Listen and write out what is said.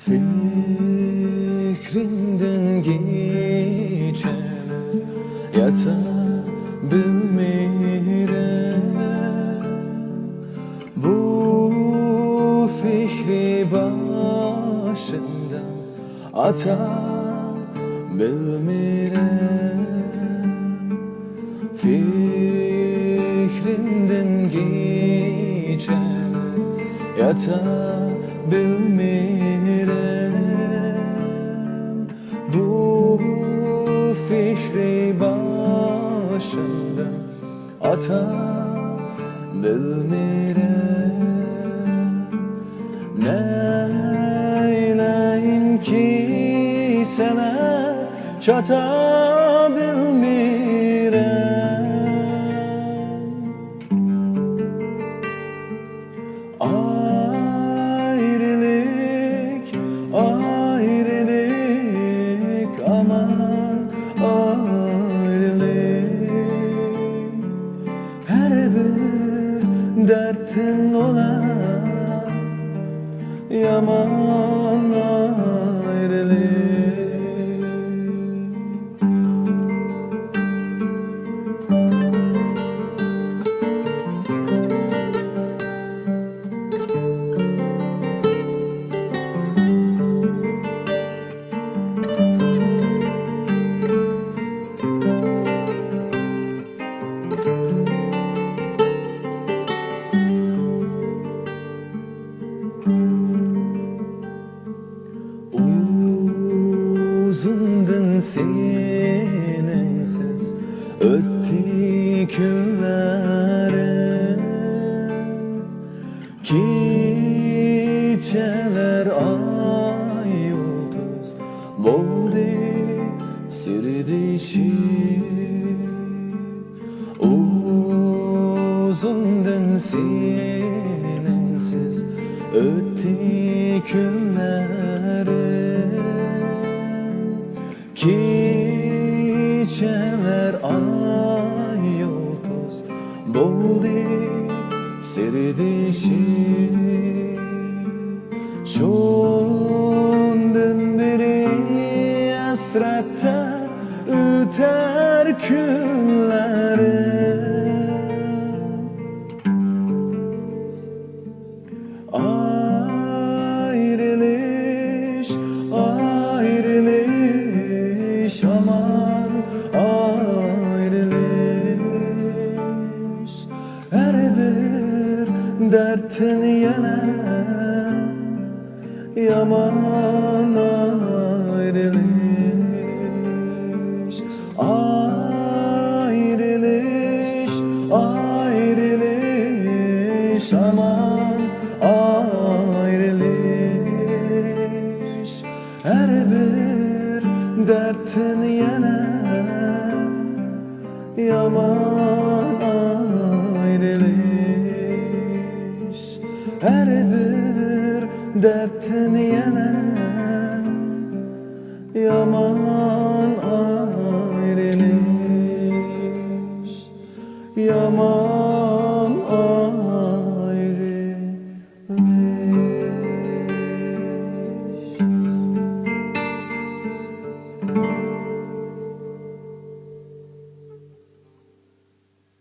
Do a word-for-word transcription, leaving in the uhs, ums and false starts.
فىكرىمدىن كېچىدە ياتا بىلمەيمەن. بۇ فىكرى باشىمدىن ئاتا بىلمەيمەن. فىكرىمدىن كېچىدە ياتا بىلمەيمەن. بۇ فىكرى باشىمدىن ئاتا بىلمەيمەن. نەيلەيمكى سەنە چاتا بىلمەيمەن. ئايرىلىق، ئايرىلىق، ئامان ئايرىلىق. ھەر بىر دەردتىن ئولا يامان ئايرىلىق. ئۇزۇندىن سېنىڭسىز ئۆتتى كۈنلىرىم. كېچىلەر ئاي يۇلتۇز بولدى سىردىشىم. ئۇزۇندىن سېنىڭسىز ئۆتتى كۈنلىرىم. كېچىلەر ئاي يۇلتۇز بولدى سىردىشىم. شۇندىن بېرى ھەسرەتتە ئۆتەر كۈنلىرىم. ئايرىلىش، ئايرىلىش، ھامان ئايرىلىش. ھەر بىر دەردتىن يەنە يامان ئايرىلىش. ئايرىلىش، ئايرىلىش، ھامان ئايرىلىش. ھەر بىر دەردتىن يەنە يامان ئايرىلىش. ھەر بىر دەردتىن يەنە يامان